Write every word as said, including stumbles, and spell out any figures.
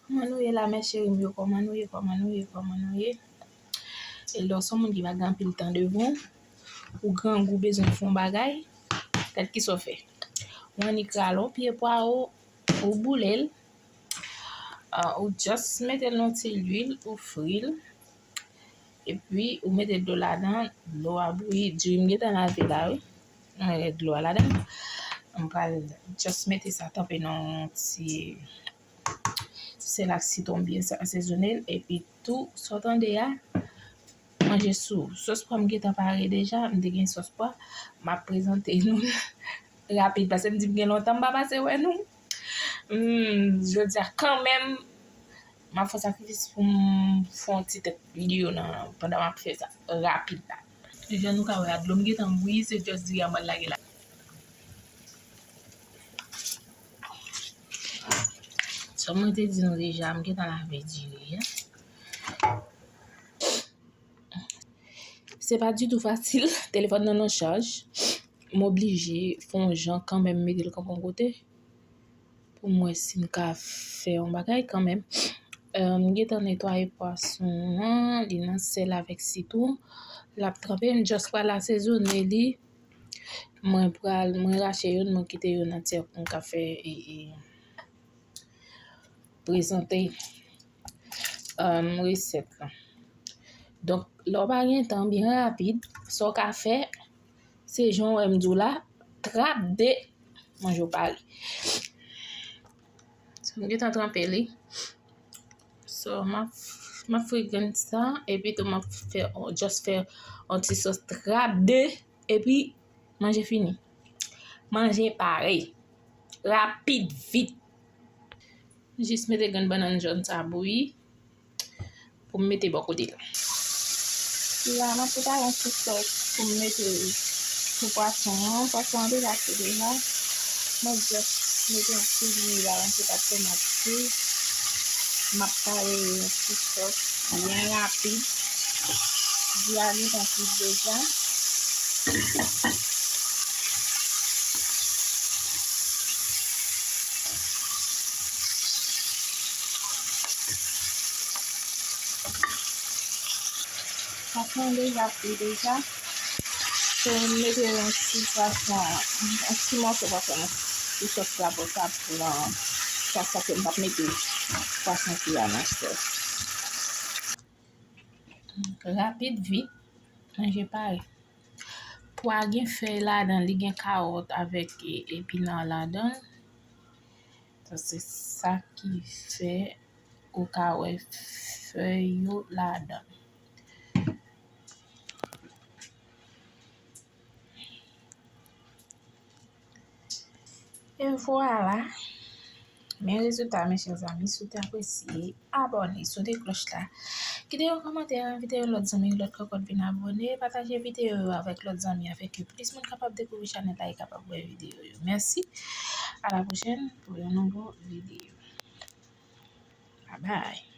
Kòman nou ye la, mes chéri m yo? Kòman nou ye? Kòman nou ye? Kòman nou ye? E lè w se yon moun ki pa gen anpil tan devan w, ou grangou, bezwen fè yon bagay, gad kisa w fè. Ou annik rale yon pye pwawo, ou boule l, ah, ou just mete l nan ti lwil, ou fri l, epi ou mete dlo ladan, dlo a bouyi, diri m gentan lave la, wi. Mwen gen dlo a ladan. M pral just mete sa tanpe nan yon ti sèl ak sitwon byen sa-, asezone l, epi tou, sa w tande a, manje sou. Sòs pwa m gentan pare deja, m te gen sòs pwa. M ap prezante nou l rapid, paske m di m gen lontan m pa pase wè nou. Hmm, jodi a kanmenm, m ap fè sakrifis pou m fè yon ti tèt videyo nan, pandan m ap fè sa rapid la. Jan nou ka wè a, dlo m gentan bouyi, se just diri a m al lage la. Sa mwen te di nou deja, m gentan lave diri a. Se pa ditou fasil, telefòn nan nan chaj. M oblije fè yon jan kanmenm mete l kanpe yon kote pou m wè si m ka fè yon bagay kanmenm. Euh, m gentan netwaye pwason an, li nan sèl avèk sitwon. L ap tranpe, m just pral asezone li. Mwen pral, mwen rache youn, mwen kite youn antyè pou m ka fè, e, e, prezante, um, resèt la. Donk, lè w pa gen tan, byen rapid, sa w ka fè, se jan w wè m di w la, trap de, manje w pare. So, m gentan tranpe li. So, m ap, m ap fri grenn sa, epi tou m ap fè, just fè yon ti sòs trap de, epi manje fini. Manje pare. Rapid, vit. Jis mete grenn bannann jòn sa bouyi pou m mete bò kote l. La, m ap prepare yon ti sòs pou m mete sou pwason an. Pwason an deja fri deja. Mwen just mete yon ti lwil avè yon ti pat tomat chou. M ap kale yon ti sòs byen rapid. Diri a gentan fri deja. Pwason an deja fri deja. So, m mete yon ti pwason, yon ti mòso pwason nan ti sòs la pou l ka pran sòs la, paske m p ap mete pwason fri a nan sòs. Rapid, vit, manje pare. Pwa gen fèy ladan l, li gen kawòt avèk, e, epinan ladan l. Donk, se sa ki fè ou ka wè fèy yo ladan l. E vwala. Men rezilta, mes chers amis, si w te apresye, abòne, sote klòch la, kite yon kòmantè, envite yon lòt zanmi, yon lòt kòkòt vin abòne, pataje videyo yo avèk lòt zanmi, afin ke plis moun kapab dekouvri chanèl la e kapab wè videyo yo. Mèsi. A la pwochèn pou yon nouvo videyo. Bye bye.